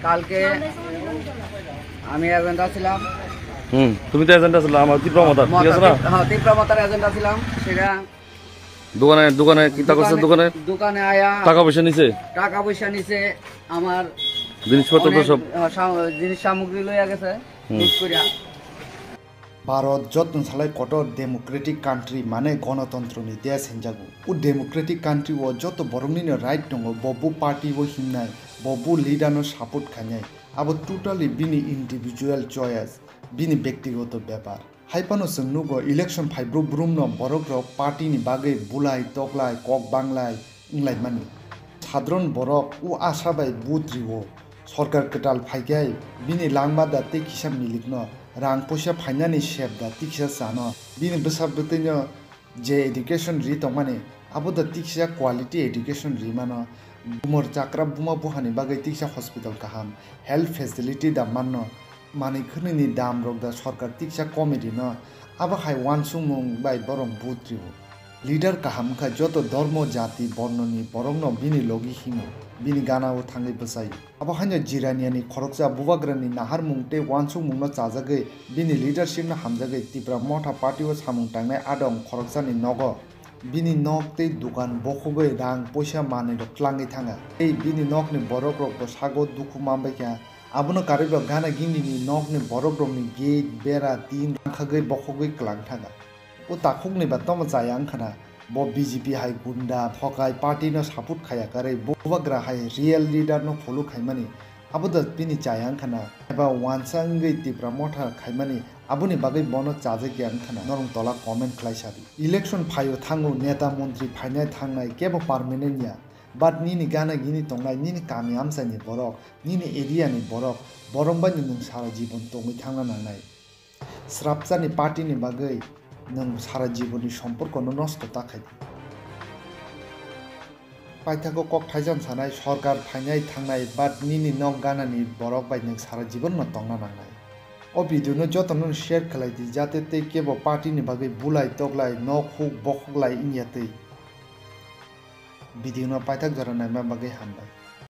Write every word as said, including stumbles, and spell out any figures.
কালকে আমি এজেন্ডা ছিলাম। হুম, তুমি তো এজেন্ডা ছিলাম আমার তীব্র মাতার, ঠিক আছে না? মতার, হ্যাঁ, তীব্র মাতার এজেন্ডা ছিলাম। সেটা দোকানে, দোকানে কিতা করছে? দোকানে, দোকানে দোকানে আয়া টাকা পয়সা নিছে? টাকা পয়সা নিছে, আমার জিনিসপত্র তো অনেক, সব আহ, সা-, জিনিস সামগ্রী লইয়া গেছে, হুম। লুট করিয়া। Bharat jotno salai kotor democratic country mane gonotontro ni desh hinjago. O democratic country o joto borok nino right tongo, bo bo party o himnai, bo bo leader no support khainai. Abo totally bini individual choice, bini bektigoto bepar. Hai phano chwng nugo election phai bru brumno borok rok party ni bagwi bulai toklai kok banglai wnglaimani. Sadharon borok o asa bai vote rio. Sorkar kwtal phaikhai bini langma da tei kisa milikno rang poisa phainani sep da tei kisa chano. Bini bwsa bwtwino je education ri tongmani abo da tei kisa quality education ri mano. Bumor chakra buma buhani bagwi tei kisa hospital kaham, health facility da manno. Manwi khwnwini dam rok da sorkar tiksa committee no, abo hai uansukmung bai borok vote rio. Leader kaham wngkha joto dhormo, jati, borno ni borok no bini logi himo, bini gana o thangwi bwsai. Abo haino Jirania ni khoroksa bubagra ni naharmung tei uansukmung no chajagwi bini leadership no hamjagwi Tipra Motha party o samung tangnai adong khoroksa ni nogo. Bini nok tei dukan bokhogwi rang poisa manwi rok tlangwi thanga. Tei bini nok ni borok rok bo sago dukhu manbai kha. Abono karwi bo gana gini ni nok ni borok rok ni gate, bera, tin rangkhagwi bokhogwi kwlang thanga. O takhuk ni ba tomo chaya wngkha na? Bo B J P hai gunda, phokai, party no support khaya karwi bubagra hai real leader no follow khaimani. Abo da bini chaya wngkha na? Eba uansa wngwi Tipra Motha khaimani, aboni bagwi bono chajak ya wngkha na? Norok tola comment khlai sadi. Election phaio thango, neta montri phainai thangnai kebo permanent ya. But nini gana gini tongnai, nini kami amchaini borok, nini area ni borok, borok bai nwng sara jibon tongwi thangna nangnai. Srapchani party ni bagwi nwng sara jibon ni somporko no nosto ta khai di. Paithago kok thaicham sanai, sorkar phainai thangnai, but nini nok gana ni borok bai nwng sara jibon no tongna nangnai. O video no joto no share khlai di, jate tei kebo party ni bagwi bulai toklai, nok huk bokhok lai wngya twi. Video no paithak jora naima bagwi hambai.